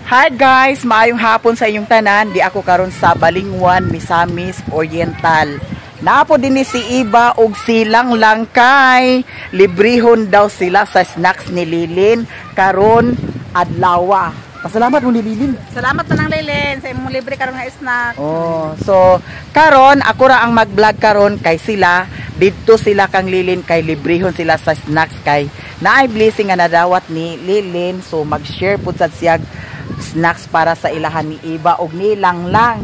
Hi guys, maayong hapon sa inyong tanan. Di ako karon sa Balingwan, Misamis Oriental. Naapo din ni si Iba og silang langkay. Librehon daw sila sa snacks ni Lilin karon adlawa. Pasalamat mo ni Lilin. Salamat na nang Lilin sa imong libre karon nga snack. Oh, so karon ako ra ang mag-vlog karon kay sila didto sila kang Lilin kay librehon sila sa snacks kay naay blessing nga nadawat ni Lilin, so mag-share pud sad siyag snacks para sa ilahan ni Iba og ni Langlang.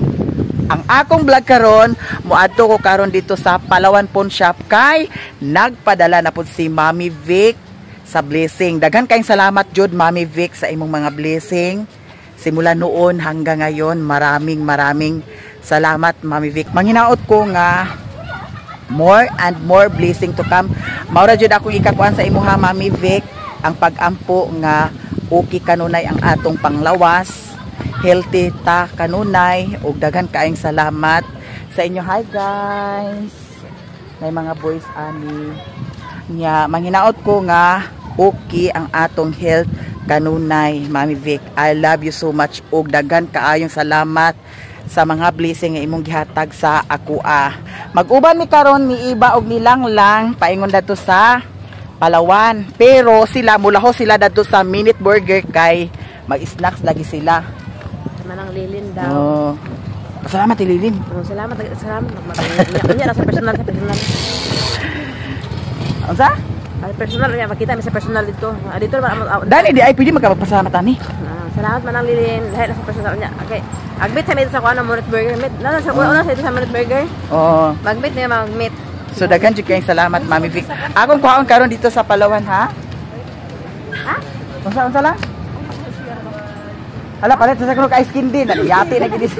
Ang akong vlog karon, moadto ko karon dito sa Palawan Pawn Shop kay nagpadala na pud si Mami Vic sa blessing. Daghan kayong salamat jud, Mami Vic, sa imong mga blessing. Simula noon hanggang ngayon, maraming maraming salamat, Mami Vic. Manghinaot ko nga more and more blessing to come. Maura jud akong ikakuan sa imuha, Mami Vic, ang pag-ampo nga okay kanunay ang atong panglawas, healthy ta kanunay, ug daghan kaayong salamat sa inyo. Hi guys. Nay mga boys ani. Nya manghinaot ko nga okay ang atong health kanunay, Mami Vic. I love you so much ug daghan kaayong salamat sa mga blessing nga imong gihatag sa akoa. Mag-uban mi karon ni Iba og ni Langlang paingon dadto sa Palawan. Pero sila mulaho sila dadto sa Minute Burger kay mag-snacks lagi sila. Manang Lilin daw. Oh. Pasalamat ni Lilin. Oh, salamat, salamat. Unya sa personal, sa personal. Unsa? Sa personal unya makita mi sa personal dito. Ah, dito man. Dali di ay pwede magpasalamat ani. Ah, salamat manang Lilin. Lahi na sa personal unya. Okay. Agbit sa mi sa kuan Minute Burger. Meet na sa kuan sa dito sa Minute Burger. Oo. Magmeet niya magmeet. So daghan jud kayong salamat, Mami Vic. Akong kuhaon karon dito sa Palawan, ha? Ha? Unsa unsa lang? Hala, palit sa kuno ice candy, nagiyati na gid.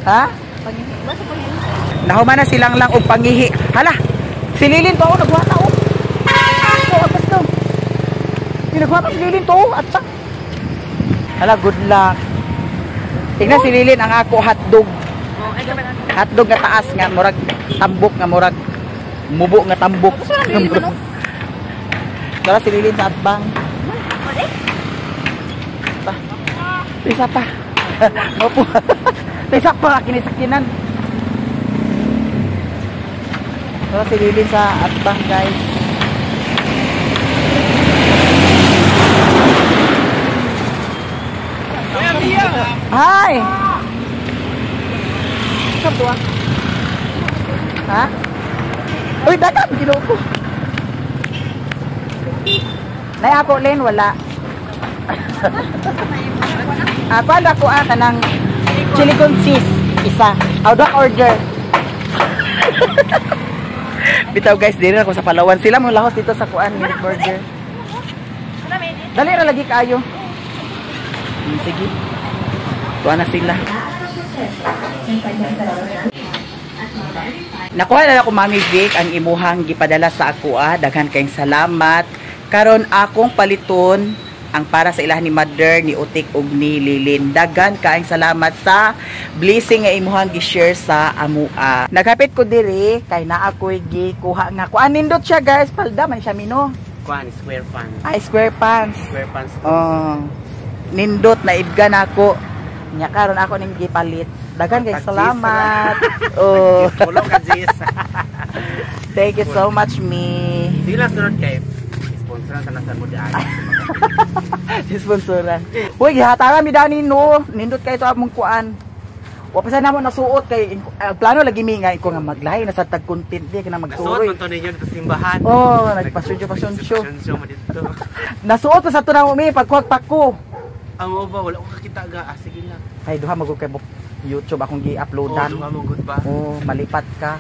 Ha? Nahuman na silang lang og pangihi. Hala. Si Lilin to, oh, nagwata oh. Oh, atas to. Nagwata si Lilin to, oh, atak. Hala, good luck. Tingnan si Lilin ang ako hotdog. Hotdog nga taas nga murag tambok nga murag mubo nga tambok. Dara si Lilin sa atbang. Pa. Isa pa. Opo. Isa pa kinisakinan. Dara si Lilin sa atbang, guys. Hi. Ha? Uy, dagat ginoo ko. Nay ako len wala. Ako ako kanang chili con cheese isa. Aw do order. Bitaw guys, diri ako sa Palawan. Sila mo lahos dito sa kuan Minute Burger. Dali ra lagi kaayo. Sige. Tuwa na sila. Nakuha na ako, Mami Vic, ang imuhang gipadala sa akoa. Daghan kayong salamat. Karon akong paliton ang para sa ilahan ni Mother, ni Utik ug ni Lilin. Daghan kaayong salamat sa blessing nga imuhang gi-share sa amua. Naghapit ko diri kay naa ko'y gikuha nga kuan. Nindot siya guys, palda man siya mino. Kuan square pants. Ay, square pants. Square pants. Oh. Nindot na ibga nako. Nya karon ako ning gipalit. Daghan kay salamat. Oh. Thank you so much, me. Sige lang sunod kay sponsoran ta na sa mo daan. Sponsoran. Uy, gihatagan mi dani no. Nindot kay to among kuan. Wa pa sa namo nasuot kay plano lagi mi nga iko nga maglahi na sa tag content di kana magsuroy. Nasuot man to ninyo dito sa simbahan. Oh, nagpasudyo pasudyo. Dito. Nasuot pa sa to namo mi pagkuwag pako. Amo ba wala ko kakita ga. Ah, sige lang. Ay duha magud kay YouTube akong gi-uploadan. Oh, duha mo gud ba? Oh, malipat ka.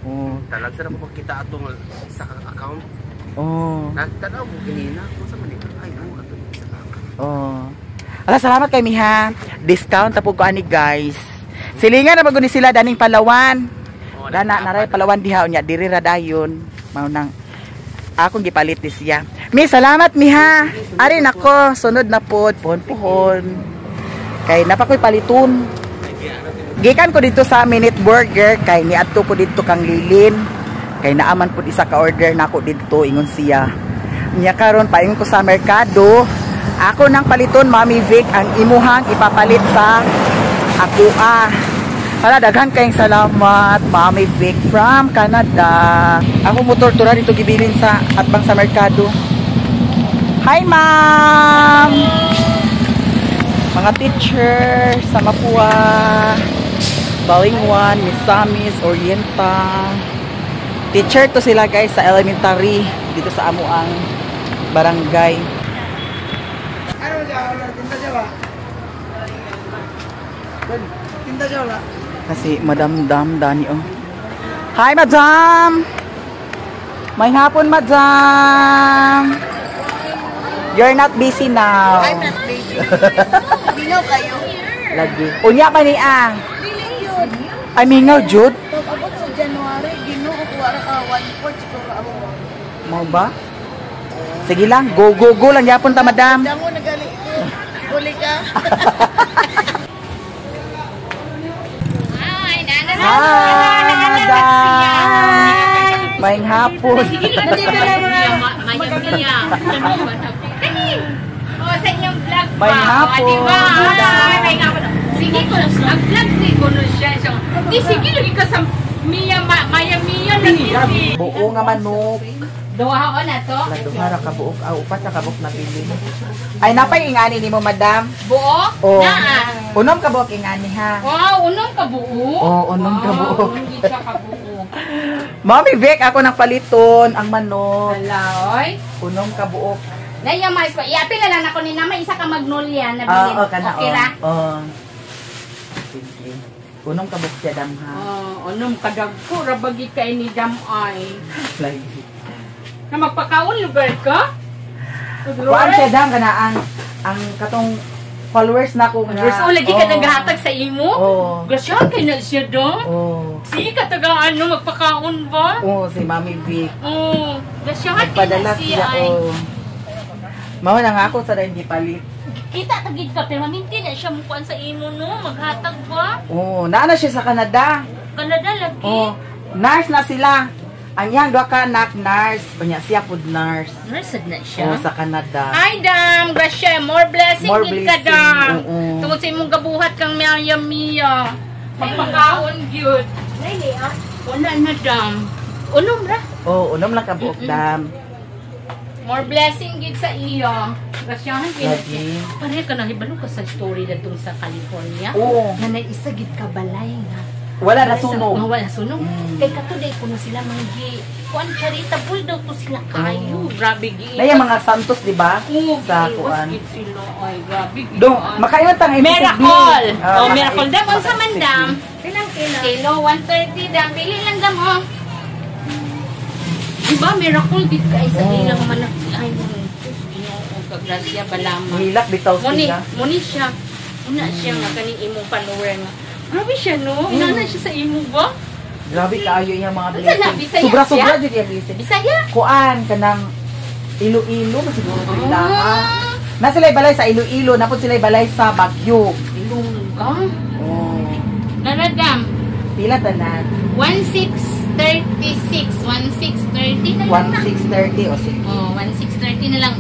Oh, talag sa ko makita atong isa ka account. Oh. Nagtanaw mo ganina, unsa man ito? Ay, oh, ato isa ka account. Oh. Ala, salamat kay miha. Discount ta pud ko ani guys. Silingan na maguni sila daning Palawan. Oh, Dana naray Palawan diha unya diri ra dayon. Mao nang akong gipalit ni siya. Mi, salamat miha. Ari nako, sunod na pod, pohon-pohon. Kay napakoy paliton. Gikan ko dito sa Minute Burger kay niadto ko dito kang Lilin. Kay naaman pud isa ka order nako didto ingon siya. Nya karon paingon ko sa merkado. Ako nang paliton, Mami Vic, ang imuhang ipapalit sa akoa. Hala, daghan kayong salamat, Mami Vic from Canada. Ako motor tura dito gibilin sa atbang sa merkado. Hi, ma'am! Mga teacher sa Mapua, Balingwan, Misamis, Oriental. Teacher to sila, guys, sa elementary dito sa amuang barangay. Kasi Madam Dam Dani oh. Hi, Madam. May hapon, Madam. You're not busy now. I'm not busy. Minaw kayo. Lagi. Unya pa ni ah. Dili yun. Ay, mingaw jud. Pag abot sa January, Ginoo ko wala ka 1.4 siguro ako. Mao ba? Sige lang, go go go lang yapon ta, Madam. Damo nagali ko. Uli ka. Hi, nana. Hi, Madam. May hapon. Nandito na mga Maya Mia. Kani. Oh, sa inyong vlog pa. May hapon. Oh, di ba? Madam. May hapon. Sige ko, ang vlog ni ko no siya. Siya, di sige lagi ka sa Mia Maya Mia lagi. Buo nga manok. Duha na to. Duha ra ka buok, ah, upat ra ka buok nabili. Ay, napay ingani nimo, Madam. Buo? Oh. Naa. Unom ka buok ingani ha. Wow, unom ka buo? Oo, unom ka Wow, buo. Hindi siya ka buo. Mami Vic, ako nang paliton ang manok. Hala, oy. Unom ka buok. Naiya mais pa. Iapil na lang ako ni Nama isa ka magnolia na Ah, bilin. oh, kana Okay ra? oh. Oh. Sige. Unom ka buok siya, dam ha. Oh, unom ka dagko ra bagi kay ni dam ay. Lagi. Na magpakaon lugar ka? Kuan siya, dam, kana ang katong followers na ko nga. Verse, oh, lagi ka Oh. naghatag sa imo? Oo. Grasya kay na siya do. Oh. Sige ka taga ano magpakaon ba? Oh, si Mami Vic. Oh, grasya kay Nagpadala na siya siya ay. oh. Mao na nga ako sa dahil gipalit. Kita tagid ka pero maminti na siya mukuan sa imo no, maghatag ba? Oh, naa na siya sa Canada. Canada lagi. Oh, nurse na sila. Ang iyang duha ka anak nurse, unya siya pud nurse. Nurse na siya. Oh, sa Canada. Hi, Dam! Grasya, more blessing More gid ka, blessing, Dam. oo. Tungod sa imong gabuhat kang Maya Mia. Magpakaon gyud. Wala na, Dam. Unom ra. Oh, unom lang ka buok, dam. More blessing gid sa iyo. Grasyahan gid. Lagi. Pareha ka na hibalo ka sa story datong sa California. Oo. Nga naisa gid ka balay nga. Wala na sunog. Nga wala sunog. Mm. Kay katuday kuno sila manggi. Kuan charitable daw to sila kayo. Grabe gi. Na yung mga Santos, di ba? Oo, Sa giiwas kuan. gid sila. Ay, grabe gid. Dong, makaingon tang Miracle! Ah, Oh, miracle. Dam, unsa man, dam? Pilang kilo? Kilo, 130, dam. Pili lang, dam, oh. Diba, miracle gid kay sa Oh. ilang manak. Ay, Diyos, Ginoo, kagrasya balama. Hilak bitaw Muni, sila. muni siya. Muna siya nga kaning imong follower nga. Grabe siya, no? Inana siya sa imo ba? Grabe kaayo iyang mga Unsa na, blessing. Bisaya Sobra-sobra siya? jud iyang blessing. Bisaya. Kuan kanang Iloilo man siguro to ila. Ah. Na sila balay sa Iloilo, napod sila balay sa Baguio. Ilongga. Oh. Nana, dam. Pila tanan? 1636. 1630 na lang na. 1630 o sige. Oh, 1630 na lang.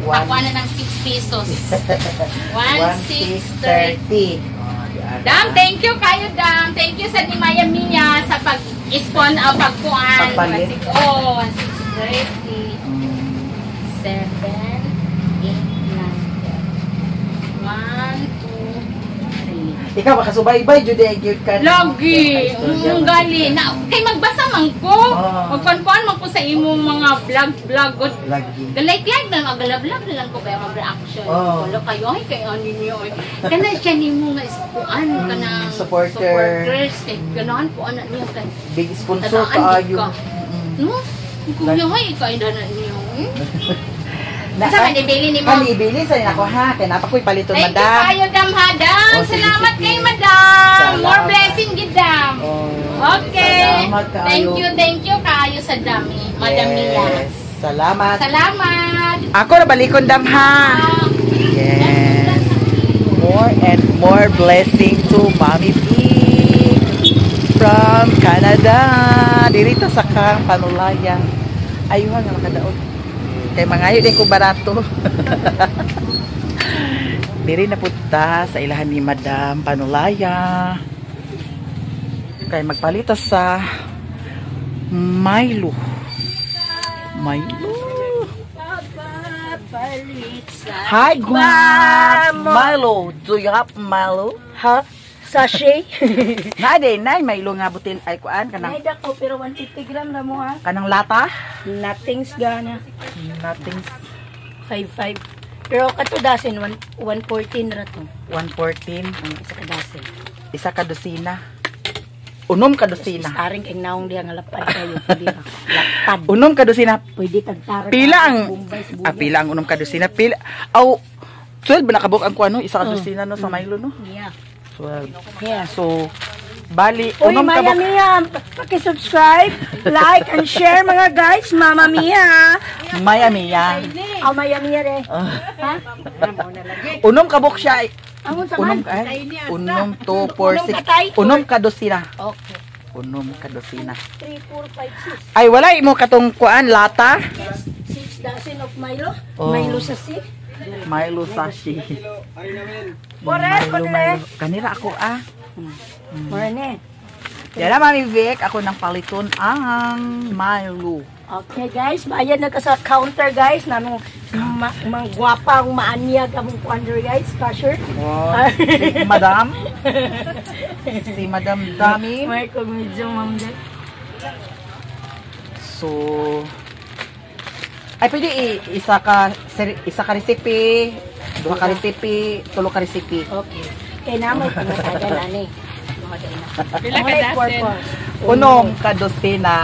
Pakuha na ng 6 pesos. 1630. 1630. Oh, di ara. Dam, thank you kayo, Dam. Thank you sa ni Maya Mia sa pag-spawn o pagkuan. Pagpalit. Oh, 1630. 7, 8, 9, 10. 1, 2, 3. Ikaw baka subaybay jud ay gyud ka. Lagi. Gali. Na, kay magbasa man ko. Oh. Magkuan-kuan man ko sa imong mga vlog-vlog. God. Lagi. Like like na lang, vlog na lang ko kaya mag-reaction. Oh. Wala kayo, ay kay ano niyo. Ay. Kana siya nimo nga ispuan kana Supporter. Supporters kay ganahan po ana niyo kay Big sponsor Tagaan kaayo. ka. No? Kuya ay kay dana niyo. Na, Unsa man ibili nimo? Kani ibili sa nako ha, kay napa ko'y paliton, Thank you madam. kayo dam ha dam. Oh, sige, Salamat sige. kay madam. Salamat. More blessing gid dam. Oh, Okay. Salamat kaayo. Thank you kaayo sa dami, Madam Mia. Yes. Salamat. Salamat. Ako na balikon dam ha. Yes. More and more blessing to Mami P from Canada. Dirito sa kang Panulaya. Ayuhan nga makadaog. Kay mangayo din ko barato. Diri na punta sa ilahan ni Madam Panulaya. Kay magpalitas sa Milo. Milo. Hi, Guam! Milo. Do you have Milo? Ha? Sachet? Na day, nay Milo nga butil ay kuan kanang Naida ko pero 150 gram na mo ha. Kanang lata. Nothing's gana. Nothing. 55. Pero kato dozen, 114 ra to. 114. Ang isa ka dozen. Isa ka dosina. Unom ka dosina. Aring kay naong diha nga lapad kayo. Pwede ra. Lapad. Unom ka dosina. Pwede tagtara. Pila ang Bombay, sibuyas. Ah, pila ang unom ka dosina. Pila aw 12 ba nakabuk ang kuano isa ka dosina no sa Milo no? Yeah. 12. Yeah. So bali Uy, unom ka Maya buk Mia, paki-subscribe, like, and share mga guys. Mama Mia. Maya Mia. Oh, Maya Mia re. Ha? Unom ka buk siya. Ang unsa Unom man? ay unom 2 4 Unom 6. katay? Unom ka dosina. Okay. Unom ka dosina. 3, 4, 5, 6. Ay wala imo katong kuan lata. 6 dozen of Milo. Oh. Milo sa si. Milo sachet. Ores, Milo, ores. Milo. Kanira ako ah. Morne. Yan na, Mami Vic. Ako nang paliton ang Milo. Okay guys, bayad na ka sa counter guys. Namong manggwapa ang maanyag among kuander guys, cashier. Oh, si Madam. Si Madam Dami. May kog medyo ma'am dyan. So, ay pwede isa ka recipe, duha ka recipe, tulo ka recipe. Okay. Kay namoy pangatagan ani. Pila ka May dozen? purpose. Unom ka dosena.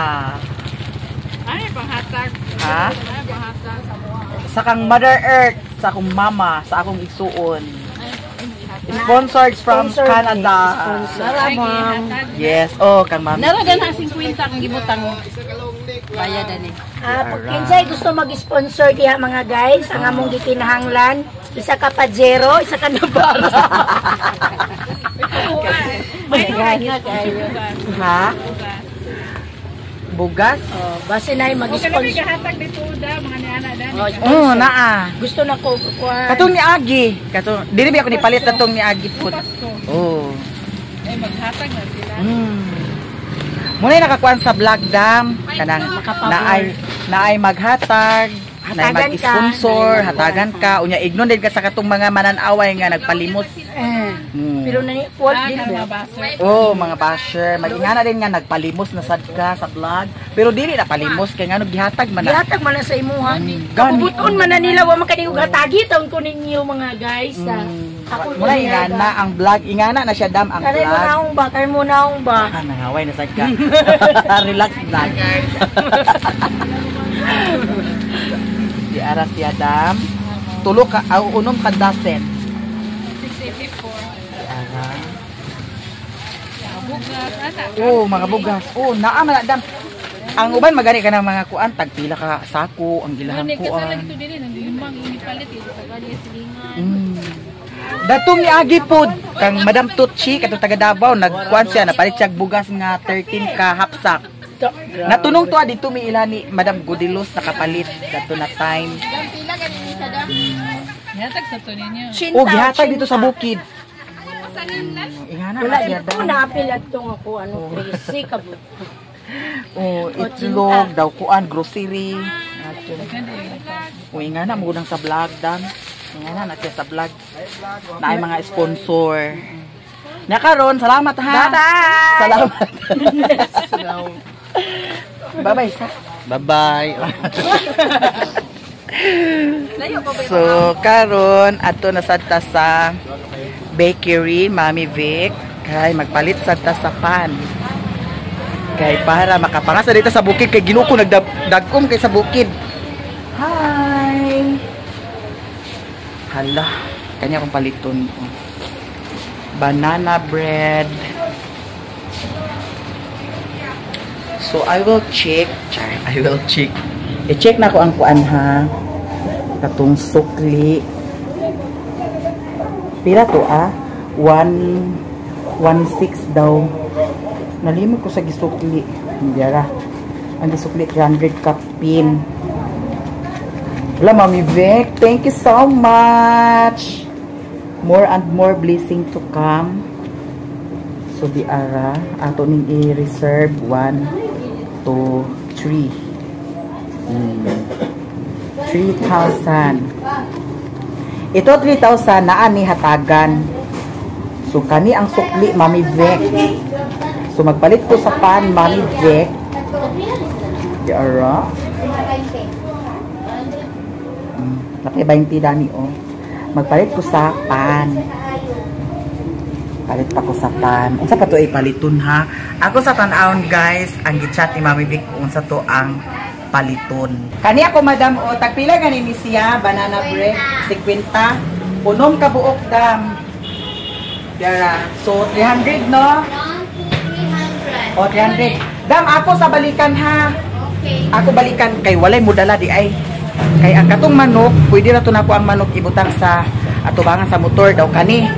Ay, panghatag. Ha? Ay, panghatag. Sa kang Mother Earth, sa akong mama, sa akong igsuon. Sponsored from Sponsored Canada. Sponsor. Ay, gihatag. Yes, oh, kang mami. Nara na 50 kang gibutang. Bayad ani. Ah, pag kinsay gusto mag-sponsor diha mga guys, ang among gikinahanglan, isa ka Pajero, isa ka Navara. May Ha? Bugas? Oh, base na Huwag ka na may mag-sponsor. gahatag dito da, mga niana da. Oh, Oo, naa. Gusto na ko kuan. Katong ni Agi. Katong dili ba ako ni palit katong ni Agi pud. Oh. Ay, maghatag na sila. Muna yung nakakuan sa vlog dam kanang naay naay maghatag, naay Hatagan ka, mag-sponsor, naay hatagan ka, unya ignon din ka sa katong mga mananaway nga nagpalimos. Eh, pero nani kuan Ah, din kanang ba? mga basher. Oh, mga basher, magingana din nga nagpalimos na sad ka sa vlog, pero dili na palimos kay ngano gihatag man na. Gihatag man na sa imuha. Gani. Kabubuton man na nila wa man kani og hatagi taon ko ninyo mga guys. Ah. Ako Muna ingana ang vlog, ingana na siya dam ang Kare mo vlog. naong ba? Kare mo naong ba? Ah, nangaway na sad ka. Relax lang. Di ara siya dam. Tulo ka, aw, unom ka dozen. 684. Di ara. Mga bugas, ana. Oh, mga bugas. Oh, naa man na dam. Ang uban magani ka ng mga kuan, tagpila ka sako ang gilahang Kuan. kuan. Kasala dito din, ang limang inipalit ito sa kanya silingan. Datong ni Agi pod kang Madam Tutsi katong taga Davao nagkuan siya napalit siya og bugas nga 13 ka hapsak. Natunong to dito mi ila ni Madam Godilos nakapalit kadto na time. Gihatag sa to ninyo. Chinta, O gihatag dito sa bukid. Ingana Wala na siya dito dam. na apil adto nga ko ano crazy ka bu. O itlog daw kuan grocery. O ingana mo nang sa vlog dam. Ingana na siya sa vlog. Na ay mga sponsor. Nakaron, salamat ha. Bye-bye. Salamat. Bye-bye sa. Bye-bye. So, karon ato na sad ta sa bakery, Mami Vic. Kay magpalit sad ta sa pan. Kay para makapangasa dito sa bukid kay Ginoo ko nagdagkom kay sa bukid. Hi. Hala, kanya akong paliton. Banana bread. So I will check. Char, I will check. I-check na ko ang kuan ha. Katong sukli. Pila to ah? 1 1.6 daw. Nalimot ko sa gisukli. Hindi ara. Ang gisukli 300 kapin. Wala, Mami Vic. Thank you so much. More and more blessing to come. So diara ato ning i-reserve 1, 2, 3. 3,000. Ito 3,000 naa ni hatagan. So kani ang sukli, Mami Vic. So magpalit ko sa pan, Mami Vic. Diara. Laki 20 dani oh. Magpalit ko sa pan. Palit pa ko sa pan. Unsa pa to ay paliton ha? Ako sa tan-awon guys, ang gichat ni Mami Vic unsa to ang paliton. Kani ako madam o tagpila gani ni siya banana bread 50 unom ka buok dam. Dara. So 300 no? 1, 2, 300. O 300. Dam ako sa balikan ha. Okay. Ako balikan kay walay mudala di ay. Kay ang katong manok, pwede ra to nako ang manok ibutang sa atubangan sa motor daw kani.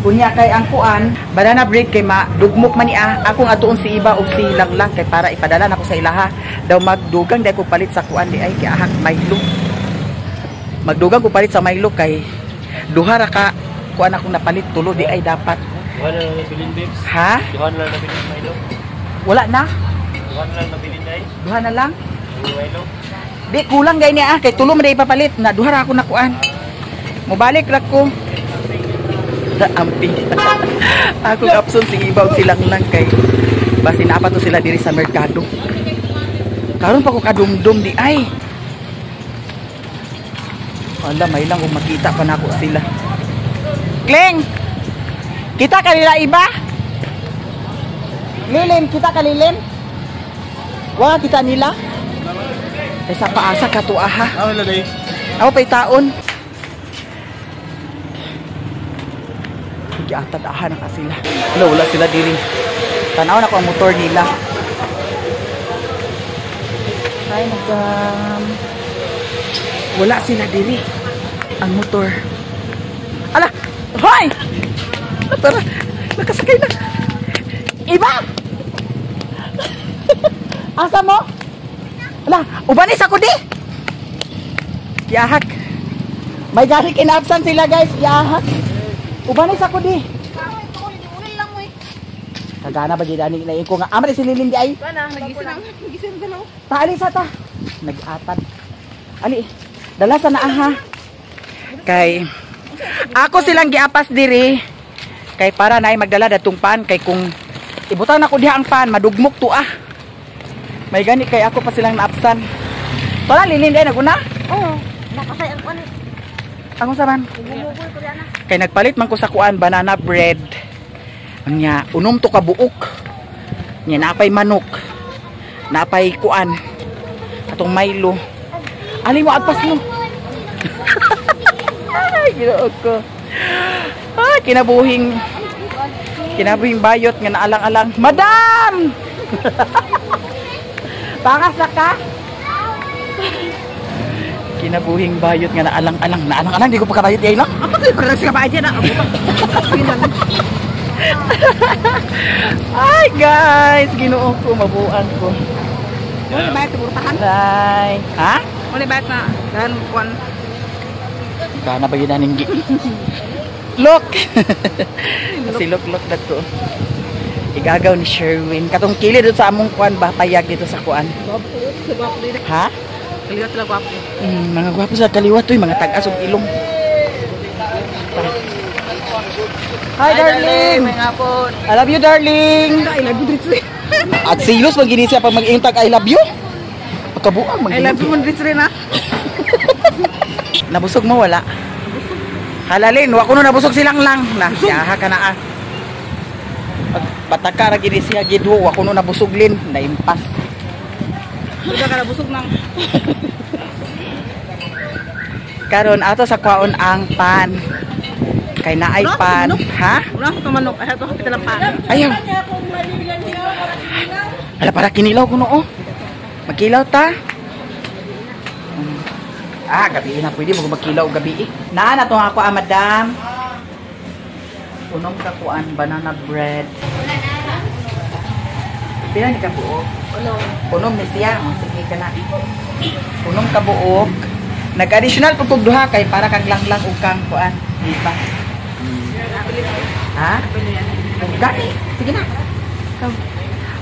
Unya kay ang kuan, banana bread kay madugmok man niya. Akong atuon si iba og si Langlang kay para ipadala nako sa ilaha. Daw magdugang di ko palit sa kuan di ay kay ahak Milo. Magdugang ko palit sa Milo kay duha ra ka kuan akong napalit tulo di ay dapat. Duha na lang nabilin, babes. Ha? Duha na lang nabilin, Milo. Wala na? Duha na lang nabilin, ay. Duha na lang? Milo. Di kulang gay niya ah kay tulo man di ipapalit na duha ra ako nakuan. Mobalik ra ko. Ampi. Ako kapson si ibaw silang lang kay basin apa to sila diri sa merkado. Karon pa ko kadumdum di ay. Ala may lang kung makita pa nako sila. Kleng. Kita kanila iba? Lilim, kita ka lilim? Wa kita nila? Kaysa paasa ka to aha. Ah, wala day. Ako pa'y taon. Giatad aha na ka sila. Wala, wala sila diri. Tanaw na ko ang motor nila. Hi, madam. Wala sila diri. Ang motor. Ala! Hoy! Tara! Nakasakay na! Iba! Asa mo? Ala, ubanis ako di! Yahak. May garik inabsan sila guys. Yahak. Ubanis ako di. Kagana ba gidani na ko nga amre si Lilin di ay. Wala, nagising ang gising ka na. Taali sa ta. Nag-atad. Ali, dala sa naa ha. Kay ako silang giapas diri. Kay para naay magdala datong pan kay kung ibutang nako diha ang pan madugmok to ah. May gani kay ako pa silang naapsan. Tara Lilin di ay naguna. Oo. Nakasay ang kuan. Ang unsa man? Gumugol ko diyan. Kay nagpalit man ko sa kuan banana bread. Nya unom to ka buok. Nya napay manok. Napay kuan. Atong Milo. Ali mo agpas mo. Ay, Ginoo ko. Ay, kinabuhing kinabuhing bayot nga naalang-alang. Madam! Pakas na ka? Kinabuhing bayot nga naalang-alang. Naalang-alang, di ko pa kabayot ay lang. Apa kayo para sa kabayan na? Ay guys, Ginoo ko, mabuang ko. Wala bayad tugurtahan. Bye. Ha? Wala bayad na dahan kuan. Kana ba yun aning Look! Kasi look, look na to. Igagaw ni Sherwin. Katong kili dito sa among kuan ba? Payag dito sa kuan. Ha? Kaliwat sila gwapo. Mga gwapo sa kaliwat to, mga tag-as og ilong. Hi, darling! I love you, darling! I love you dritso. At silos magini siya pag mag-intag I love you. Pagkabuang I love you man dritso rin ah. Nabusog mo wala? Halalin, wa kuno nabusog silang lang. Na, siya ka na ah. Pag bataka ra gini siya gidwo, wa kuno nabusog lin, naimpas. Duga ka nabusog nang. Karon ato sa kwaon ang pan. Kay naay pan, ha? Wala ko manok. Ay ato kapital ang pan. Ayaw. Ala para kinilaw kuno oh. Magkilaw ta. Ah, gabi na pwede mo magkilaw gabi eh. Naa na to ako ah, madam. Unom ka kuan banana bread. Pila ni ka buok? Unom. Unom ni siya. Oh, sige ka na. Unom ka buok. Nag-additional pud kog duha kay para kag langlang ug kang kuan, di ba? Ha? Gani, sige na.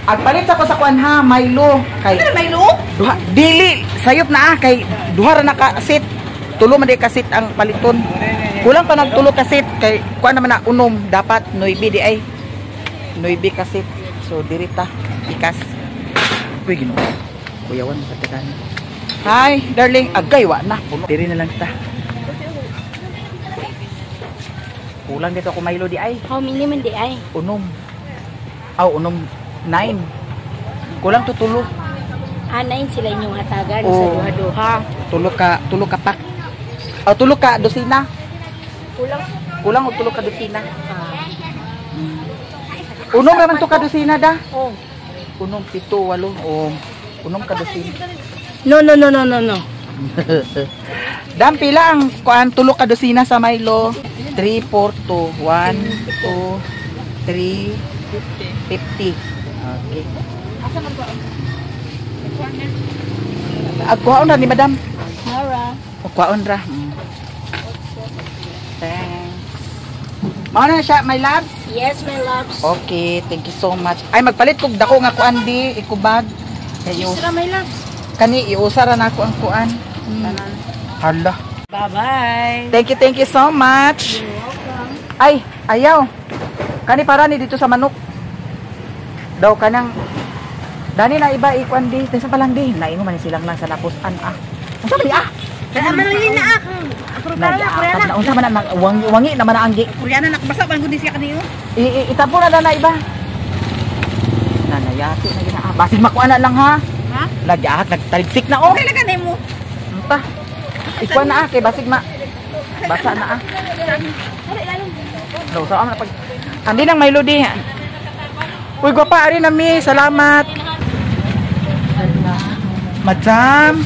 Agpalit sa ko sa kuan ha, Milo. Kay Milo? Duha, dili, sayop na ah, kay duha ra na ka seat. Tulo man di ka seat ang paliton. Kulang pa nagtulo ka seat kay kuan naman na unom dapat 9 di ay. 9 ka seat. So diri ta ikas. Uy Ginoo. Kuyawan sa tagan. Hi, darling. Agay wa na. Puno. Diri na lang ta. Kulang dito ako Milo di ay. How many man di ay? Unom. Aw, unom 9. Kulang to tulo. Anayin sila inyong hatagan sa Oo. duha-duha. Tulo ka pak. Aw, tulo ka dosina. Kulang. Kulang og tulo ka dosina. Unom naman to ka dosina da. Oh. Unom 7 8 o unom ka dosina. No, no, no, no, no, no. Dam pila ang kuan tulo ka dosina sa Milo? 3 4 2 1 2 3 50. Okay. Kuhaon ra ni madam. Mara. Kuhaon ra. Thanks. Mao na siya, my love. Yes, my loves. Okay, thank you so much. Ay magpalit kog dako nga kuan di ikubag. Kayo. Sira, my loves. Kani iusa ra nako ang kuan. Hala. Bye-bye. Thank you so much. Ay, ayaw. Kani para ni dito sa manok. Daw kanang dani na iba ikuan di. Tesa pa lang di. Naingo man silang lang sa lapusan ah. Unsa man di ah? Kaya man na ah. Nag-aatap na unsa man ang wangi naman ang gi. Koreana nakabasa man gud siya kaniyo. Itapo na na iba. Nanayati na gina. Ah, basin makuha na lang ha. Ha? Nagyahak nagtaligsik na oh. Okay lang kanay mo. Unta. Ikuan na ah kay basig ma. Basa na ah. No, sa na pag Andi nang Milo di. Uy, gwapa ari na mi. Salamat. Madam,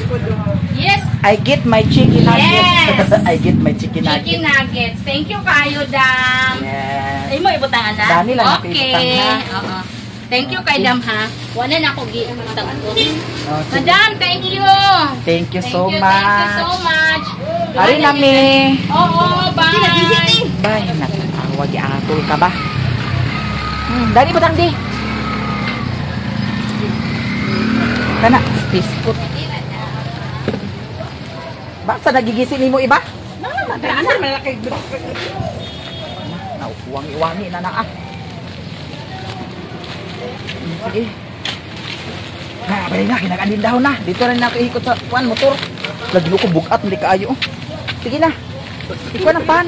Yes, I get my chicken nuggets. Yes. I get my chicken nuggets. chicken nuggets. Thank you kayo, Dam. Yes. Ay mo ibutang ana. Dami lang ako Okay. ibutang, ha? Oo. Thank you kay Dam ha. Wala na ako gi tagpo. Oh, sige. Madam, thank you. Thank you Thank so you, much. thank you so much. Ari na mi. Oo, bye. Bye. Nakawag atol ka ba? Dali butang di. Kana, biskut. Basta nagigising nimo iba? Ana man kay Nauwangi-wangi na na ah. Sige. Na, bali na, kinakanin daw na. Dito rin ako ikot sa kuan motor. Lagi ko bugat, hindi kaayo. Sige na. Ikuan ang pan.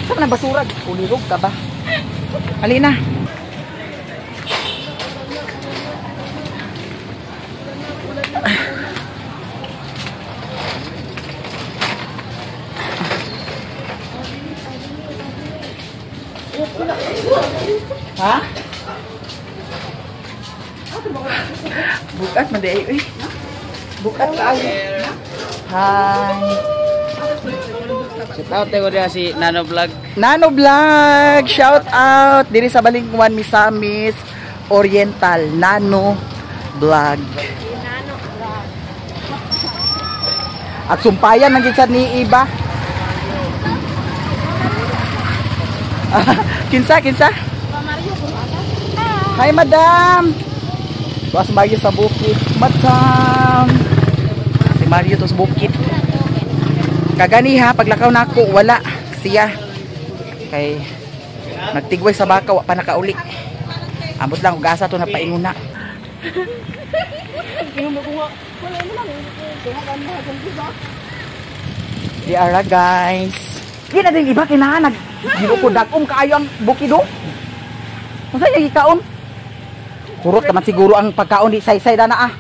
Saan man ang basura? Ulirog ka ba? Halina. Ha? Bukat man di ay uy. Bukat kaayo. Hi. Shout out ko diha si Nano Vlog. Nano Vlog, shout out diri sa Balingwan Misamis Oriental, Nano Vlog. At sumpayan man gid sad ni iba. Kinsa kinsa? Hi madam. Tuas Mario sa bukid. Madam. Si Mario to sa bukid. Kaganiha paglakaw nako wala siya. Kay nagtigway sa baka wa pa nakauli. Ambot lang og asa to na painguna. Di ara guys. Di na din iba kinahan nag ko dagom kaayo ang bukido. Unsa yung gikaon? Kurot naman siguro ang pagkaon di saysay dana ah.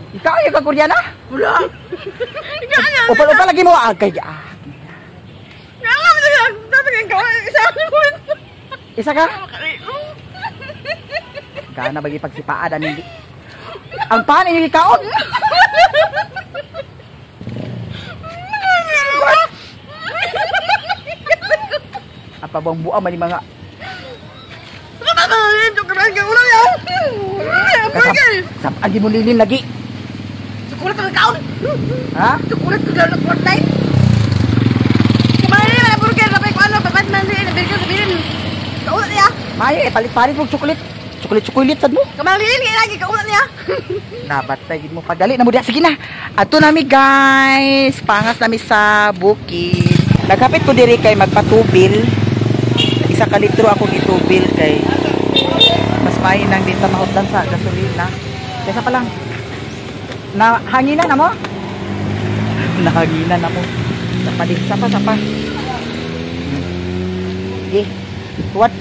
Ikaw yung ka Koreana? Wala. Upal-upal lagi mo ah kay ah. Isa ka? Gana bagi pagsipaad ani hindi. Ang paano yung ikaon? Apa bang buang man mga Kasap, agi mo lilin lagi. Sukulat ka kaon. Ha? Sukulat ka kaon Fortnite. Kumain na burger na pa Maayo eh palit-palit og chocolate. Chocolate sad mo. Kamang Lilin kay lagi kauna niya. Nabatay gid mo pagdali na mo diha. Sige na. Adto nami guys. Pangas nami sa bukid. Nagkapit ko diri kay magpatubil. Isa ka litro akong itubil kay mas maayo nang di ta mahutdan sa gasolina. Kaysa pa lang. Na hanginan na mo? Nahanginan na mo. Sapa di, sapa sapa. Sige. What?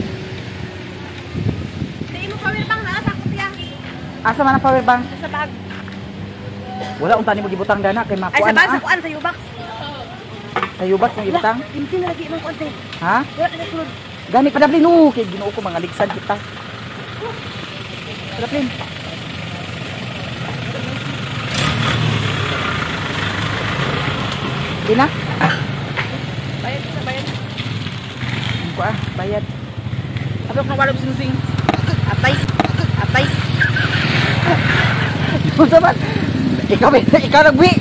Di mo power bank na sa akong. Asa man ang power bank? Sa bag. Wala unta nimo gibutang dana kay Ay makuan sa bag na. sa kuan sa U-box. Sa U-box mong gibutang? Kimchi na lagi imong kuan te. Ha? Wala na sulod. Gani padaplin no kay Ginoo ko mga ligsan kita. Padaplin. Di na? Bayad sa bayad. Ang kuha, bayad. Ato ka wala sing. Atay. Atay. Unsa man? Ikaw ikaw nagwi.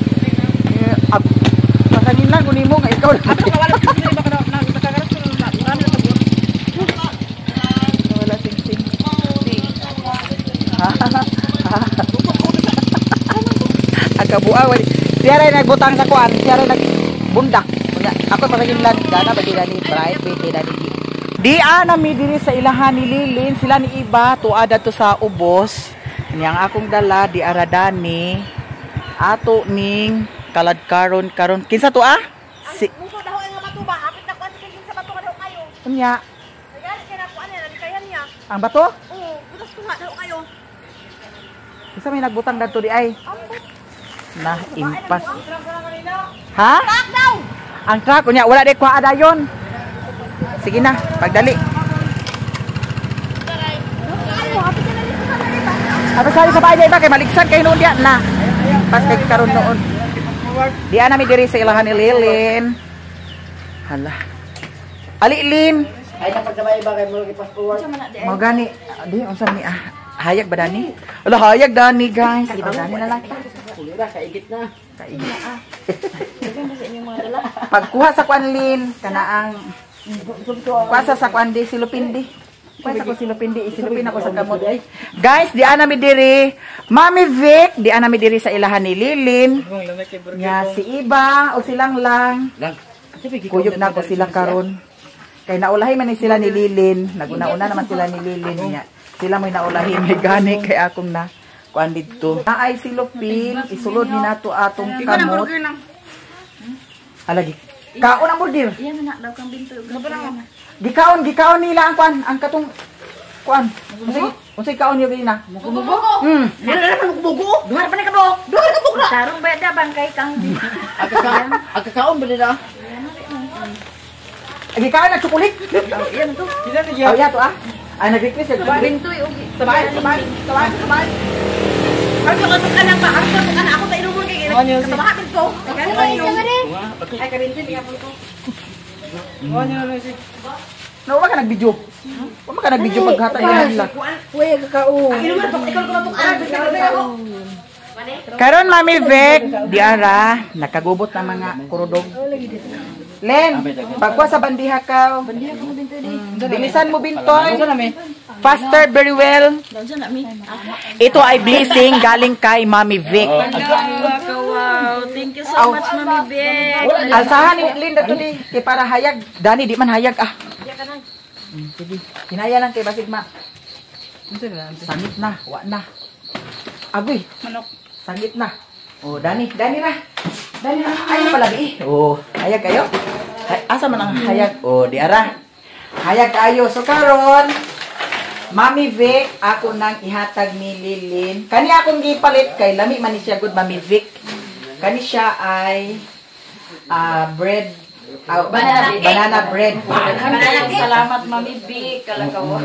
Pasangin lang kunin mo nga ikaw Ato ka wala sing baka na nakagaras ko na. Marami na sabon. Wala sing-sing. Ang kabuha, wali. Siya rin nagbutang sa kuan, siya rin nagbundak. Ako pasangin lang, gana ba di bright, wait, di dani. Di ana mi diri sa ilahan ni Lilin, sila ni Iba, tuada to sa ubos. Niyang akong dala, di aradani. Ato ning kalad karon karon. Kinsa to ah? Si Muso daw ang bato ba? Hapit na kuan sa kay sa bato ka daw kayo. Unya, Kaya kay na kuan niya, nalikayan niya. ang bato? Oo, butas ko nga daw kayo. Kinsa may nagbutang dadto di ay? Na impas. Ha? Truck daw. Ang truck unya wala di kuha dayon. Sige na, pagdali. Ato sali sa bahay ba kay maligsan kay noon diya na. Pas kay karon noon. Diya nami diri sa ilahan ni Lilin. Hala. Ali Lin. Ay na pagkabay ba kay mo ipas forward. Mo gani di unsa ni ah hayag ba dani? Ala hayag dani guys. Oh, dani na lang ta. Kulira kaigit na. Kaigit. Pagkuha sa kuan Lin kanaang kuha sa kuan di silupin di. Kuha sa ko silupin di, isilupin ako sa kamot. Guys, di ana mi diri. Mami Vic, di ana mi diri sa ilahan ni Lilin. Nya si Iba o silang lang. Kuyog na ko sila karon. Kay naulahi man ni sila ni Lilin. Naguna-una naman sila ni Lilin nya. Sila mo'y naulahi may gani kay akong na kuan didto. Naay silupin, isulod ni nato atong kamot. Alagi. Kaon ang burger. Iyan na daw kang binto. Gikaon, gikaon nila ang kuan, ang katong kuan. Unsay kaon niyo na? Mugo. Wala na mugo. Duha pa ni ka buok. Duha ka buok na. Tarong ba da bangkay kang Ang kakaon ba nila? Gikaon ang chocolate. Yan to. Oh, yeah to ah. Ay nag-request siya chocolate. bintoy og Sabay, sabay, sabay, sabay. Ang ka ka lang ba? Ang ka na ako ta inumon kay katawahan ko. Ay kabintoy di ko. Na wa ka nag-video. Wa ka nag-video paghatag nila. Uy, kakao. Inuman pa ikaw ko mabukan. Karon Mami Vic, di ara nakagubot na mga kurudog. Len, pagkuha sa bandiha ka. Bilisan mo bintoy. Faster very well. Ito ay blessing galing kay Mami Vic. Wow, thank you so much Mami Vic. Alsahan ni Linda to di kay para hayag. Dani di man hayag ah. Sige. Hinaya lang kay basig ma. Sangit na, wa na. Agoy. Manok. Sangit na. Oh, Dani, Dani na. Dani na. Ay pala di. Oh, hayag kayo. Hay, asa man ang hayag? Oh, di ara. Hayag kayo. So karon, Mami Vic, ako nang ihatag ni Lilin. Kani akong gipalit kay lami man ni siya good Mami Vic. Kani siya ay bread, banana bread. Daghang salamat Mami Vic, kalakaw.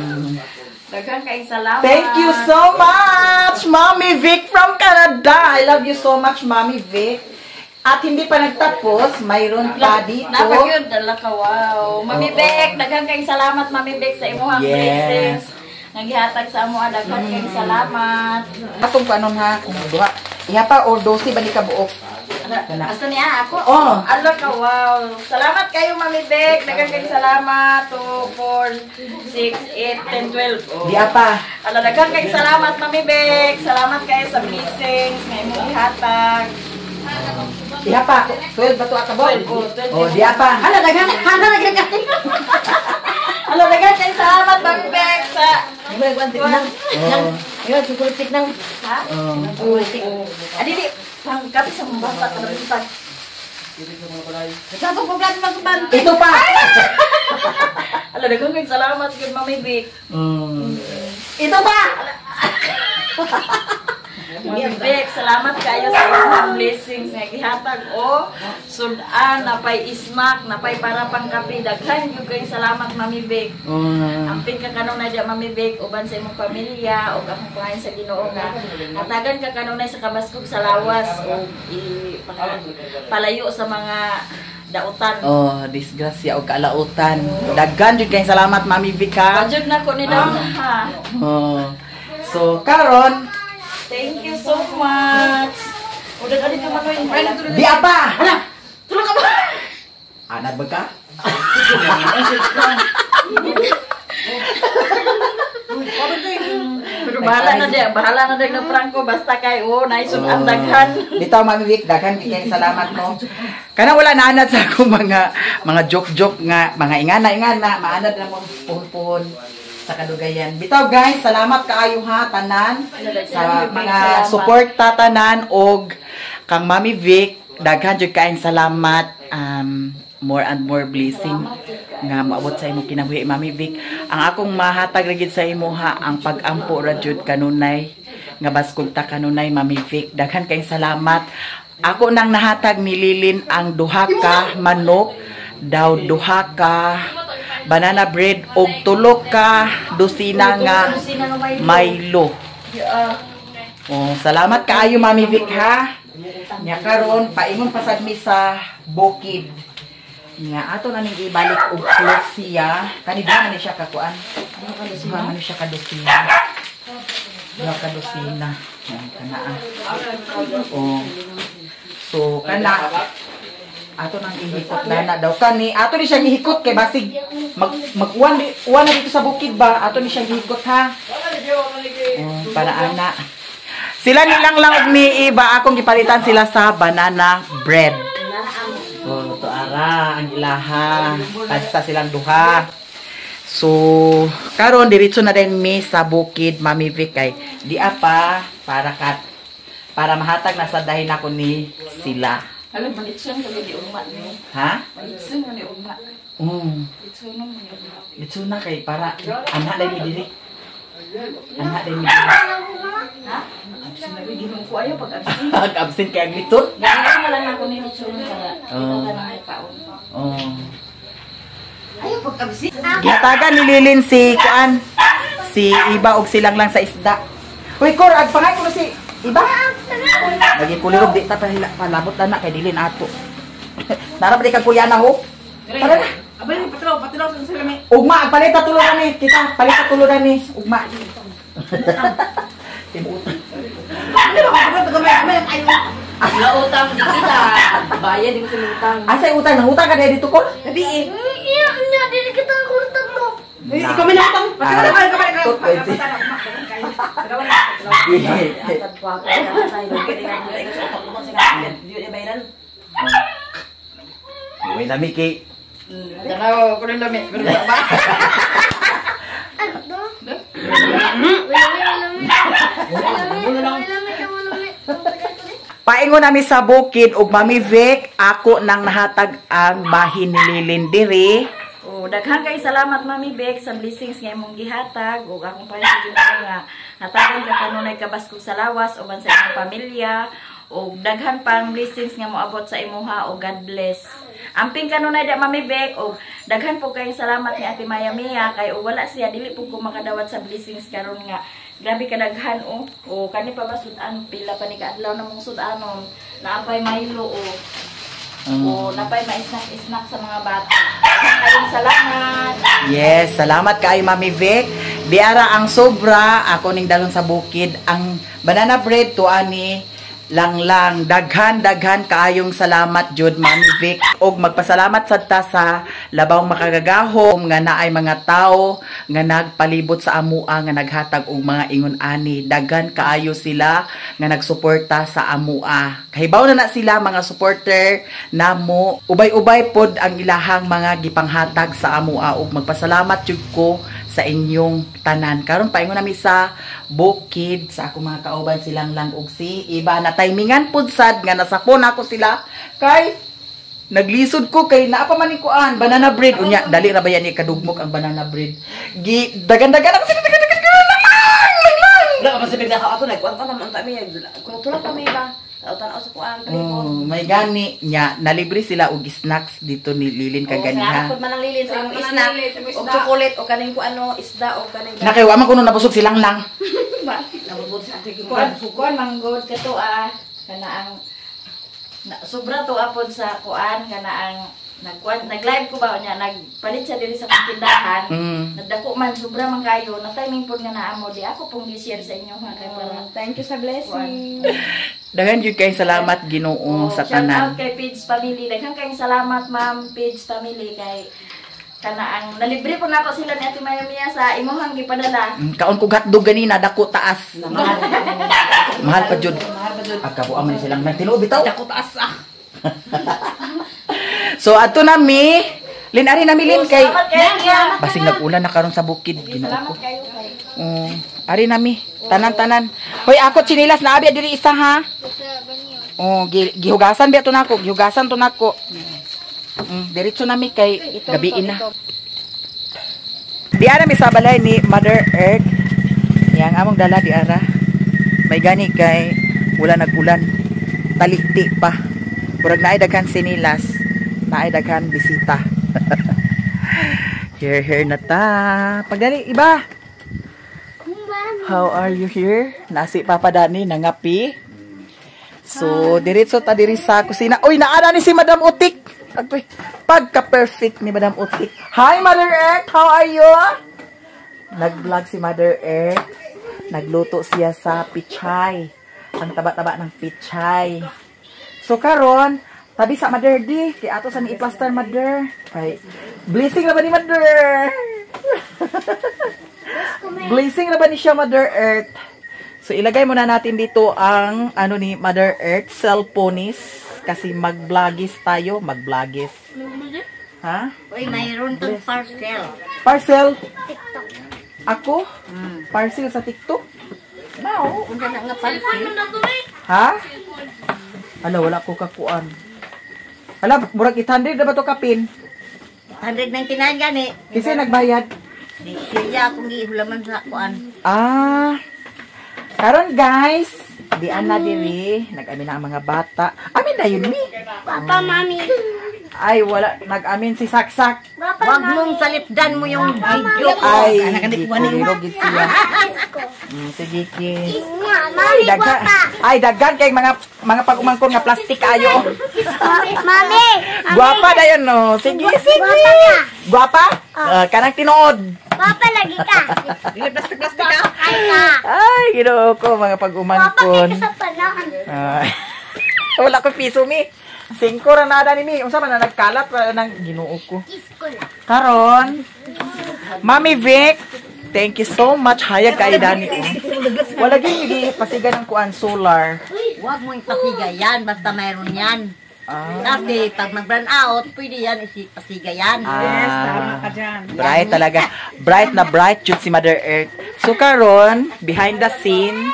Daghang kayong salamat. Thank you so much, Mami Vic from Canada. I love you so much, Mami Vic. At hindi pa nagtapos, mayroon pa dito. Napagyud dala ka wow. Mami Vic, daghang kayong salamat Mami Vic sa imong Yes. blessings. Naghihatag sa amo, daghan kayong salamat. Atong kanon ha, kung duha. Iha pa or 12 ba ni ka buok? Kana. Asa niya ako? Oh. Ala ka, wow. Salamat kayo, Mami Bek. Daghang kayong salamat. 2, 4, 6, 8, 10, 12. Oh. Di apa. Ala, daghang kayong salamat, Mami Bek. Salamat kayo sa blessings nga imong ihatag. Di apa. 12 ba to akabol? 12, oh, 12. Oh, di apa. Ala, daghang, ala, daghang kayo. Ala, daghang kayong salamat, Mami Bek, sa Oh. Ha? Oh. Oo. Adi, di, pang kape sa mga bata, kanang pag. Ito pa. Ala, daghang kayong salamat, gyud, Mami Bek. Ito pa. Mami Bek, salamat kayo sa inyong blessings nga gihatag o sudan, napay ismak, napay para pang kape. Daghan gyud kayong salamat, Mami Bek. Amping ka kanunay diya, Mami Bek, uban sa imong pamilya ug akong pangayon sa Ginoo nga hatagan ka kanunay sa kabaskog sa lawas ug palayo sa mga dautan. Oh, disgrasya o kalautan. Daghan jud kayong salamat, Mami Vic, ha. Wajud na ko ni Dam, ha. Oh. So, karon, Thank you so much. Udag ali ka manoy. di apa. Tulog ka ba? Anad ba ka? Pero bahala na diya na prangko basta kay oh nice ang daghan. Bitaw, Mami Vic, daghan kayong salamat mo. Kana wala naanad sa akong mga joke-joke nga, mga ingana-ingana, maanad na mo puhon-puhon sa kadugayan. Bitaw guys, salamat kaayo ha tanan sa mga suporta tanan og kang Mami Vic, daghan jud kaayong salamat, more and more blessing nga maabot sa imong kinabuhi, Mami Vic. Ang akong mahatag ra gid sa imo ha, ang pag-ampo ra jud kanunay nga baskog ta kanunay, Mami Vic. Daghan kayong salamat. Ako nang nahatag ni Lilin ang duha ka manok, daw duha ka banana bread og tulo ka dosina nga Milo. Oh, salamat kaayo, Mami Vic, ha. Nya karon paingon pasad mi sa bukid. Nya ato na ning ibalik og close siya. Kani duha man ni siya kakuan. Duha man ni siya ka dosina. Duha ka dosina. Yan, kana ah. Oh. So kana ato nang ihikot na daw kani ato ni siyang ihikot kay basig mag uwan uwan na dito sa bukid ba, ato ni siyang ihikot ha. Oh, para ana sila nilang lang og ni iba akong gipalitan sila sa banana bread. Oh, to ara ang ilaha. Tagsa silang duha. So karon diretso na din mi sa bukid, Mami Vic, kay di apa para mahatag na sa dahin ako ni sila. Alam, malitsun ka ni ugma ni. Ha? Malitsun ka ni ugma. Litsun ni ugma. Litsun na kay para anak dai mi diri. Anak dai mi diri. Ha? Absin na ginoo ko ayo pag absin. Pag absin kay ang litun. Ganyan na lang ako ni litsun nga. Ito ka nang kaon. Oh. Ayaw pag-absin. Gihatagan ni Lilin si kuan, si Iba og silang lang sa isda. Uy, Kor, agpangay ko na si Iba. Lagi kulirog di ta pahila palabot na na kay dilin ato. Nara ba di kag kuya na ho? Tara na. Abay, patilaw, patilaw sa salami. Ugma, agpalita tulo na ni. Kita, palita tulo na ni. Ugma. Timutan. Ano ba kapag gamay kayo? Lautang di kita. Bayad di ko sa utang. Asa yung utang? Nangutang ka dito ko? Gabi eh. Iya, iya, dili kita kurtan to. Eh, ikaw may nangutang. Patilaw kayo, kamay kayo. May lami kay. Danaw ko rin lami. Pero ba? Ano to? Paingon nami sa bukid og Mami Vic, ako nang nahatag ang bahin ni Lilin diri. Oh, daghan kay salamat, Mami Bek, sa blessings nga imong gihatag ug akong pahilig Ginoo nga hatagan ka kanunay kabaskog sa lawas uban sa imong pamilya ug daghan pang blessings nga moabot sa imuha ug God bless. Amping kanunay da, Mami Bek, ug daghan po kayong salamat ni Ate Maya Mia kay ug wala siya dili po ko makadawat sa blessings karon nga grabe kadaghan oh. O kani pa ba sudan pila pa ni kaadlaw na mong sudanon naapay Milo oh. O napay ma-snack-snack sa mga bata. Kayong salamat. Yes, salamat kaayo, Mami Vic. Diara ang sobra, ako ning dalon sa bukid ang banana bread to ani Langlang, daghan daghan kaayong salamat jud, Mami Vic, og magpasalamat sad ta sa labawng makagagahom nga naay mga tawo nga nagpalibot sa amua nga naghatag og mga ingon ani. Daghan kaayo sila nga nagsuporta sa amua. Kahibaw na na sila, mga supporter namo. Ubay-ubay pod ang ilahang mga gipanghatag sa amua ug magpasalamat jud ko sa inyong tanan. Karon paingon nami sa bukid sa akong mga kauban, silang lang og si Iba na timingan pud sad nga nasapon ako sila kay naglisod ko kay naa pa man ni kuan banana bread. Unya dali ra ba yan ni kadugmok ang banana bread. Gi dagan-dagan ako sila, dagan-dagan lang lang lang. Wala ka pa sa bigla ka ako nagkuan pa naman ta mi. Tulak pa mi ba? Tanaw sa kuan palibot. Oh, may gani nya nalibre sila og snacks dito ni Lilin Oh, salamat kaganiha. pud man ang Lilin sa imong isna og chocolate o kaning kuano isda o kaning Na kay wa man kuno nabusog silang lang. Kuan kuan manggod kato ah kana ang na, sobra to apod sa kuan kana ang nagkuan nag-live ko ba niya, nagpalit siya diri sa akong tindahan. Nagdako man, sobra man kayo na timing pod nga naa mo di ako pong gi-share sa inyo ha kay para Thank you sa blessing. Daghan jud kay salamat Ginoo Oh, sa shout out tanan. kay Page Family. Daghan kayong salamat, Ma'am Page Family, kay kana ang nalibre po nako sila ni Ate Maya Mia sa imuhang gipadala. Kaon ko hotdog ganina, dako taas. Mahal pa jud. Agkabuang man silang nang tinuod bitaw. Dako taas ah. So adto na mi. Lin, ari na mi, Lin, kay Salamat kayo niya. basig nag-ulan na karon sa bukid, Ginoo ko. Salamat kayo kay. Oh, ari na mi. Tanan-tanan. Hoy, ako chinilas na abi diri isa ha. Oh, gihugasan biya to nako, gihugasan to nako. Diretso na mi kay gabiin na. Di ara mi sa balay ni Mother Earth. Yang among dala di ara. May gani kay wala nag-ulan. Talikti pa. Murag naay daghan sinilas, naay daghan bisita. Here, here na ta. Pagdali, iba. How are you here? Nasi Papa Dani, nangapi. So, diretso ta diri sa kusina. Uy, naara ni si Madam Utik. Agoy, pagka-perfect ni Madam Utik. Hi, Mother Earth! How are you? Nag-vlog si Mother Earth. Nagluto siya sa pichay. Ang taba-taba ng pichay. So, karon, tabi sa Mother di. Kay ato sa ni i-plaster, Mother. Kay, blessing na ba ni Mother? Blessing na ba ni siya, Mother Earth? So, ilagay muna natin dito ang ano ni Mother Earth, cellphones. Kasi mag-vlogis tayo. Mag-vlogis. Ha? Uy, mayroon tong parcel. Parcel? Ako? Parcel sa TikTok? Mao, unsa na nga parcel? Ha? Ala, wala ko kakuan. Ala, murag 800 na ba to kapin? 199 gani. Kasi nagbayad. Di siya akong gihulaman sa kuan. Ah. Karon guys, di ana diri, nag-amin na ang mga bata. Amin na yun mi. Papa, Mami. Ay, wala nag-amin si Saksak. Papa, Wag mong salipdan mo yung video ko. Ay, di ko gid siya. Sige, kiss. Mami, Ay, daghan. Ay, daghan kay mga pag-umangkon nga plastic ayo. Mami. Guwapa dayon no. Sige, sige. Guwapa ka. Guwapa? Ah, kanang tinuod. Papa, lagi ka. Dili plastic plastic ah. Ay ka. Ay, Ginoo ko mga Papa, pag-umangkon. kay ka sa panahon. Ah, wala ko piso mi. Singko ra nada ni mi. Unsa man na nagkalat wala nang Ginoo ko. Kiss ko lang. Karon, Mami Vic, thank you so much. Hayag kay Dani. Oh. Wala gyud pasigan ng kuan solar. Wag mo ipasiga yan, basta mayroon yan. Ah. Kasi pag mag-brown out, pwede yan ipasiga yan. Yes, tama ka dyan. Bright talaga. Bright na bright jud si Mother Earth. So karon, behind the scene,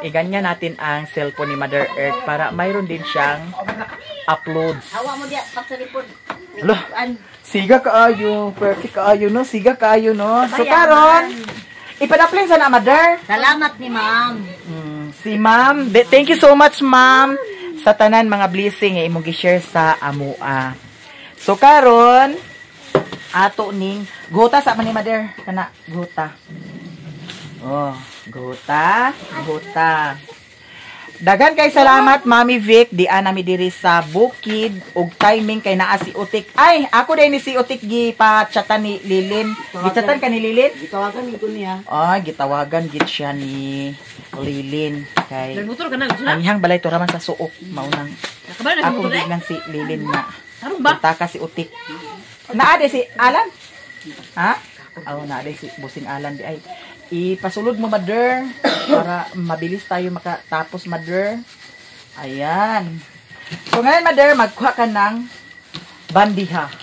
iganyan natin ang cellphone ni Mother Earth para mayroon din siyang uploads. Hawa mo diya, pag sa likod. Hala. Siga kaayo, perfect kaayo no, siga kaayo no. So karon, ipadaplin sa na Mother. Salamat ni ma'am. Si Ma'am, thank you so much, Ma'am, sa tanan mga blessing nga imong gi-share sa amua. So karon, ato ning gota sa man ni Mother kana gota. Oh, gota, gota. Daghan kay salamat, Mami Vic, di nami diri sa bukid ug timing kay naa si Utik. Ay, ako din ni si Utik gi pa-chatan ni Lilin. Gichatan ka ni Lilin? Gitawagan ko niya. Ay, gitawagan gid siya ni Lilin kay Nagmotor ka na, gusto na. ang iyang balay turaman sa suok maunang Nakabalo na ako motor eh. gignan si Lilin nga. Tarong ba? Punta ka si Utik. Naa di si Alan? Ha? Oh, naa di si Busing Alan di ay. Ipasulod mo, mother, para mabilis tayo makatapos, mother. Ayan. So ngayon, mother, magkuha ka ng bandiha.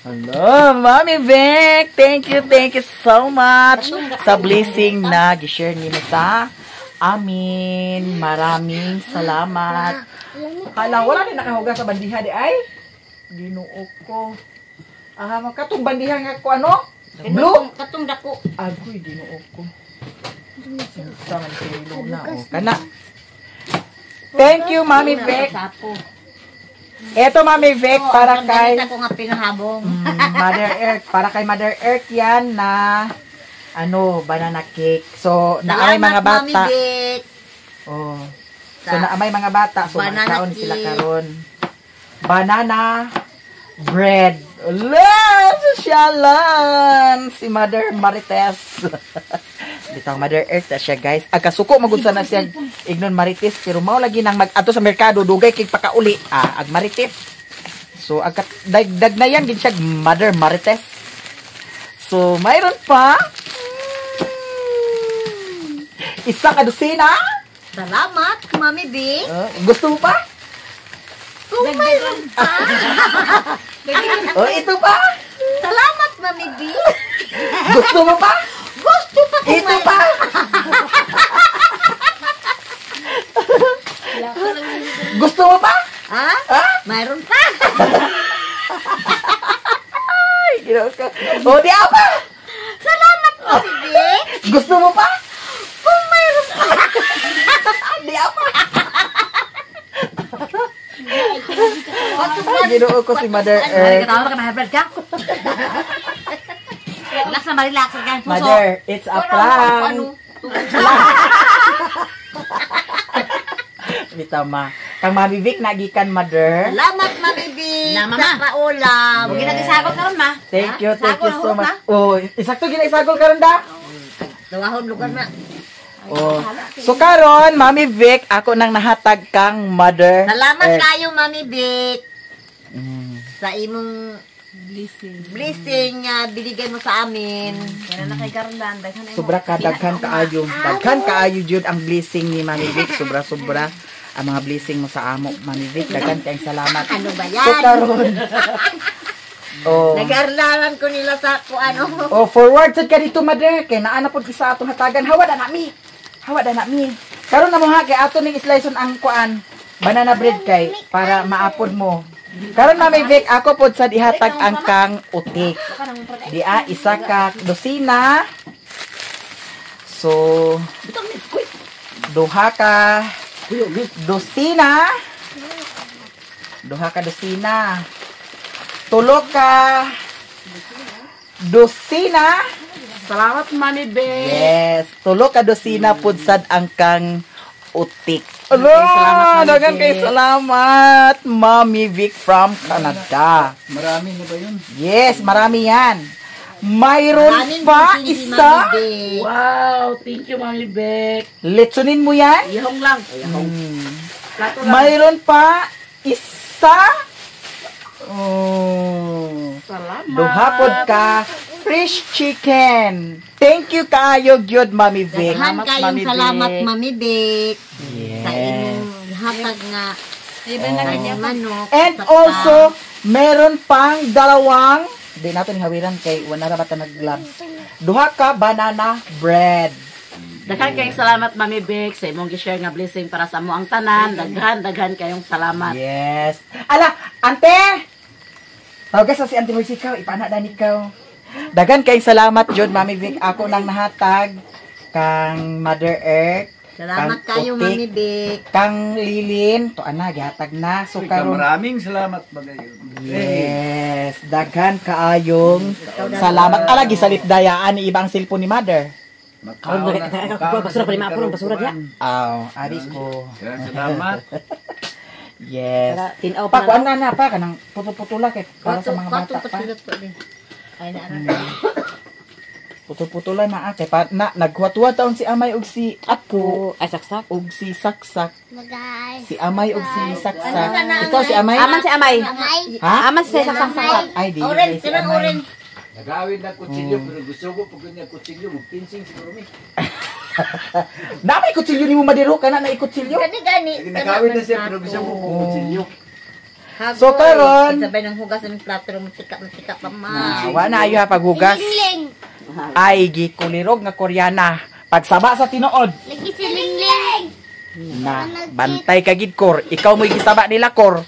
Hello, Mami Vic! Thank you so much sa blessing na gi-share nimo sa amin. Maraming salamat. Hala, wala din nakahugas sa bandiha di ay. Ginoo ko. Ah, katong bandiha nga ko ano? Blue? Katong dako. Agoy, Ginoo ko. Sa man si Luna, oh. Kana. Thank you, Mami Vic. Sapo. Eto, Mami Vic, para kay Ako nga pinahabong. Mother Earth. Para kay Mother Earth yan na ano, banana cake. So, naamay mga Salamat, Mami bata. Vic. Oh. So, Sa naamay mga bata. So, banana magkaon sila cake. karon. Banana bread. Ula! Sosyalan! Si Mother Marites. Bitaw Mother Earth na siya, guys. Agkasuko magud sana siya ignon Marites pero mao lagi nang mag-adto sa merkado dugay kay pakauli. Ah, ag Marites. So agka dagdag na yan gid siya Mother Marites. So mayroon pa isa ka dosena. Salamat, Mami Vic. Gusto mo pa? Kung mayroon pa. Oh, ito pa. Salamat, Mami Vic. Gusto mo pa? Gusto pa kung Ito mayroon. pa. Gusto mo pa? Ha? Ha? Mayroon pa. Ay, ginoo ko. Oh, di apa? Salamat, Mami Vic. Gusto mo pa? Kung mayroon pa. Di apa? Ay, ginoo ko si Mother Earth. Katawa ka na ka. Relax na, relax ka. Puso. Mother, it's a prank. Bitaw ma. Kang Mami Vic nagikan, Mother. Salamat, Mami Vic. Na, mama. Sa paulam. Huwag na isagol karon ma. Thank you, thank you Sagol, so hurot much. Oh, isakto gina isagol karon da. Dawahon lugar na. Oh. So karon, Mami Vic, ako nang nahatag kang Mother Salamat Earth. kayo, Mami Vic. Sa imong blessing nga binigay mo sa amin. Yan na kay Garland. Daghan na imo. Sobra ka daghan kaayo. Daghan kaayo jud ang blessing ni Mami Vic, sobra sobra ang mga blessing mo sa amo, Mami Vic. Daghan kayong salamat. Ano ba So yan? karon. Oh. Nagarlaran ko nila sa kung ano. Oh, forward sad ka dito, Mother. Kay naa na pud isa atong hatagan. Hawa na nami. Hawa na nami. Karon na mo ha kay ato ning slice ang kuan banana bread kay para maapod mo. Karon, Mami Vic, ako pod sad ihatag ang kang utik. Di a isa ka dosina. So, duha ka dosina. Duha ka dosina. Tulo ka dosina. Salamat, Mami Vic. Yes, tulo ka dosina pud sad ang kang utik. Salamat, Ala, Mami daghan Vic. kay salamat, Mami Vic from Canada. Marami na ba yun? Yes, marami yan. Mayroon Maraming pa blessing si isa. Mami Vic. Wow, thank you, Mami Vic. Litsunin mo yan. Ihong lang. Plato lang. Mayroon pa isa. Oh. Salamat. Duha pod ka fresh chicken. Thank you kaayo gyud, Mami Vic. Daghan Salamat, kayong Mami salamat, Vic. Mami Vic. Sa Yes. imong hatag nga oh, manok. And also, meron pang dalawang, di natin hawiran kay wala ra bata nag-gloves. Duha ka banana bread. Daghan kayong salamat, Mami Vic, sa imong gi-share nga blessing para sa amo ang tanan. Daghan, daghan kayong salamat. Yes. Ala, ante! Tawag sa si Ante Mercy ikaw, ipana dan ikaw. Daghan kayong salamat, Jud, Mami Vic. Ako nang nahatag kang Mother Earth. Salamat kang kayo, Utik, Mami Vic. Kang Lilin, to ana gihatag na. So Uy, karon maraming salamat bagayon. Yes, daghan kaayong salamat. Ala gisalit dayaan ni ibang cellphone ni Mother. Magkaon na. Basura pa lima ako, basura diya. Aw, abi ko. Salamat. Yes. Tinaw Pa, kuan na na pa kanang putol-putula kay para sa mga bata pa. Ay na ara. Putol-putula na kay pa na naghuwat taon si Amay ug si Ako Ay, saksak. ug si Saksak. Magay. Si Amay ug si Saksak. Ano na, Ikaw si Amay? Aman si Amay. Ha? Aman si saksak saksak. Ay, di. Orange, si kanang Amay. orange. Nagawin na kutsilyo, pero gusto ko pag ganyan kutsilyo, magpinsing siguro mi. Na may kutsilyo nimo madiro kana na ikutsilyo. Kani gani. Nagawin na siya, pero gusto ko kung kutsilyo. So, karon- Sabay ng hugas ng plato, mutika-mutika pa ma. Na, wa na ayo ha paghugas. Lingling. Ay gikulirog nga Koreana. Pagsaba sa tinuod. Lagi si Lingling. Na bantay ka gid kor. Ikaw mo'y gisaba nila kor.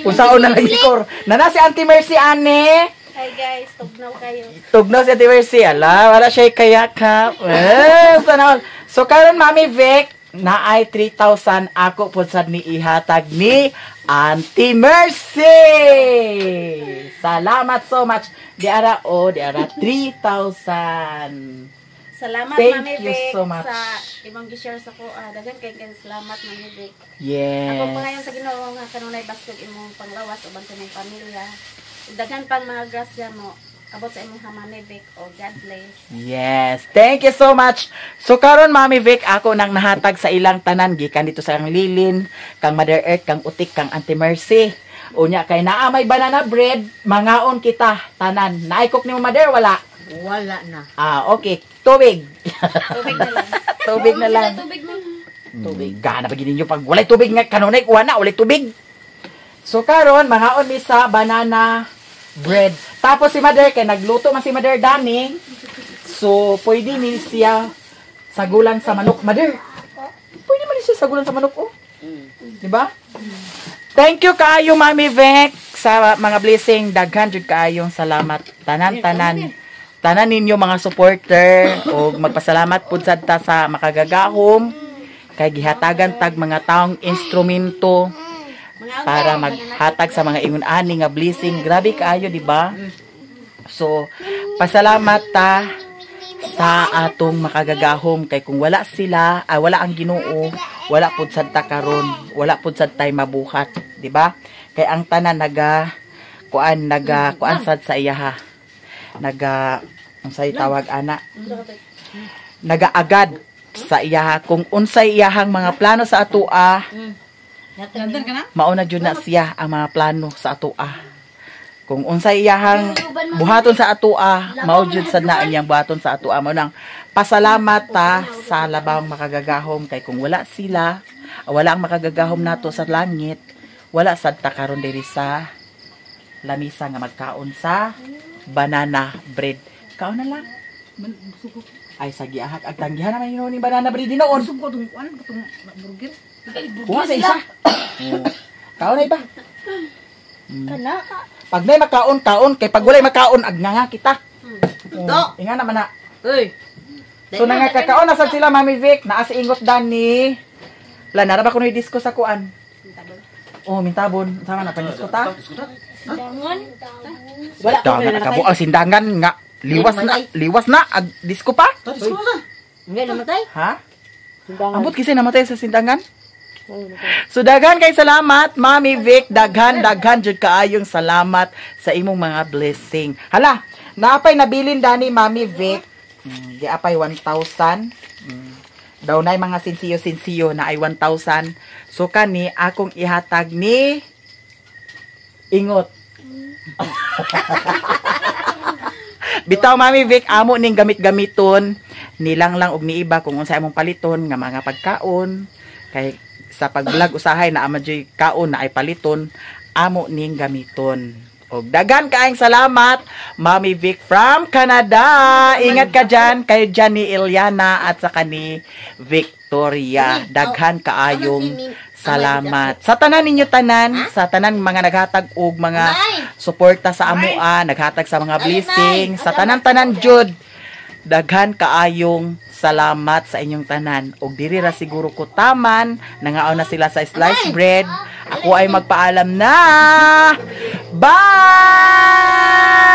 Unsaon na lang kor. Nana si Auntie Mercy ane. Hi guys, tugnaw kayo. Tugnaw si Auntie Mercy. Ala, wala siya kayakap. Eh, sana all. So karon Mami Vic, naay 3,000 ako po sad ni ihatag ni Auntie Mercy. Salamat so much. Di ara o, di ara 3,000. Salamat Thank Mami you Vic so much. sa imong gi-share sa ko. Daghan kay kay salamat Mami Vic. Yes. Ako pangayon sa Ginoo nga kanunay baskog imong panglawas uban sa imong pamilya. Ug daghan pang mga grasya mo abot sa imong Mami Vic. O God bless. Yes. Thank you so much. So karon Mami Vic, ako nang nahatag sa ilang tanan gikan dito sa ang Lilin, kang Mother Earth, kang Utik, kang Auntie Mercy. Unya kay naa may banana bread, mangaon kita tanan. Naay cook nimo Mother wala? Wala na. Ah, okay. Tubig. Tubig na lang. Tubig na lang. Tubig mo. Tubig. Gana pa gid ninyo pag walay tubig nga kanunay kuha na walay tubig. So karon mangaon mi sa banana bread. Tapos si Mother kay nagluto man si Mother Dani. So pwede ni siya sagulan sa manok, Mother. Pwede man ni siya sagulan sa manok oh. Di ba? Thank you kaayo Mami Vic sa mga blessing. Daghan jud kaayong salamat tanan-tanan. Tanan ninyo mga supporter og magpasalamat pud sad ta sa makagagahom kay gihatagan tag mga taong instrumento para maghatag sa mga ingon ani nga blessing. Grabe kaayo, di ba? So, pasalamat ta sa atong makagagahom kay kung wala sila, ay wala ang Ginoo, wala pud sad ta karon, wala pud sad tay mabuhat, di ba? Kay ang tanan naga kuan naga kuan sad sa iyaha. Naga unsay tawag ana? Nagaagad sa iyaha kung unsay iyahang mga plano sa atoa, mauna jud na siya ang mga plano sa atoa. Kung unsay iyahang buhaton sa atoa, mao jud sad na ang iyang buhaton sa atoa. Mao nang pasalamat ta sa labang makagagahom kay kung wala sila, wala ang makagagahom nato sa langit, wala sad ta karon diri sa lamisa nga magkaon sa banana bread. Kaon na lang. Ay sagi ahak ag tanggihan naman yun ni banana bread dinoon. Busog ko tong kuan, tong burger. Kuha sa isa. Oh. Kaon na iba. Kana. Pag may makaon, kaon. Kay pag walay makaon, ag nga kita. Oh, inga naman na. Uy. So nangakakaon na sad sila Mami Vic, naa si Ingot Dani. La nara ba kuno disco sa kuan? Oh, mintabon. Sama na pa disco ta? Dangon. Wala ko Dangan na kabo ang sindangan nga. Liwas na, liwas na ag disco pa. Hindi namatay. Ha? Ambot kasi namatay sa sindangan. So daghan kay salamat Mami Vic, daghan daghan jud kaayong salamat sa imong mga blessing. Hala, naapay nabilin dani Mami Vic. Giapay 1,000. Daw nay mga sinsiyo-sinsiyo na ay 1,000. So kani akong ihatag ni Ingot. Bitaw Mami Vic, amo ning gamit-gamiton nilang lang og niiba kung unsa among paliton nga mga pagkaon kay sa pag-vlog usahay na ama joy kaon na ay paliton amo ning gamiton. Og daghan kaayong salamat Mami Vic from Canada. Ingat ka dyan kayo dyan ni Eliana at saka ni Victoria. Daghan kaayong salamat. Sa tanan ninyo tanan, sa tanan mga naghatag og mga suporta sa amoa, naghatag sa mga blessing, sa tanan-tanan jud. Daghan kaayong salamat sa inyong tanan. Og diri ra siguro ko taman, nangaon na sila sa sliced bread. Ako ay magpaalam na. Bye!